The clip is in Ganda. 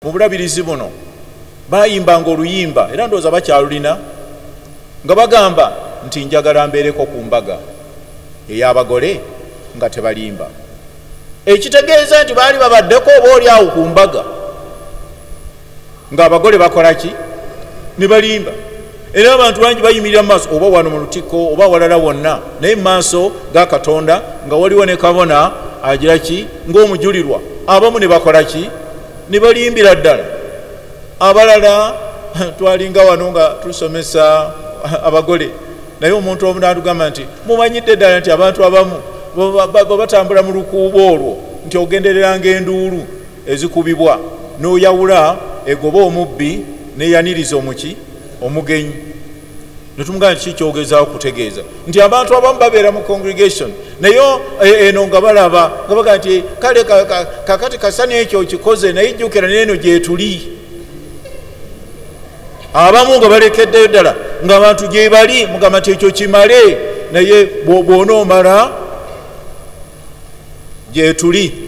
Mu bulabirizi buno bayimbanga oluyimba, era ndowooza bakyalulina, nga bagamba nti njagala mbeereko ku mbaga ey'abagole nga tebalimba, ekitegeeza nti baali babaddeko oba oli awo ku mbaga ng'abagole bakola ki? Ne balimba. Era abantu bangi bayimirira mu maaso, oba wano mu lutikko oba walala wonna, naye mu maaso ga Katonda nga waliwo ne kabona agira ki? Ng'omujulirwa. Abamu ne bakola ki? Ne balimbira ddala. Abalala twalinga wano nga tusomesa abagole, naye omuntu omu n'atugamba nti mumanyidde ddala nti abantu abamu bwe batambula mu lukuubo olwo, nti ogendereranga enduulu ezikubibwa n'oyawula egoba omubbi neyaniriza omuki? Omugenyi. Netumugamba nti kikyogezaako kutegeeza nti abantu abamu babeera mu congregation, naye eno nga balaba nga bagaa nti kale kakati kasani ekyo okikoze, naye jjukira neeno gyetuli. Abamu nga balekeddeyo ddala ng'abantu gye bali, mugamba nti ekyo kimale, naye bw'onoomala gyetuli.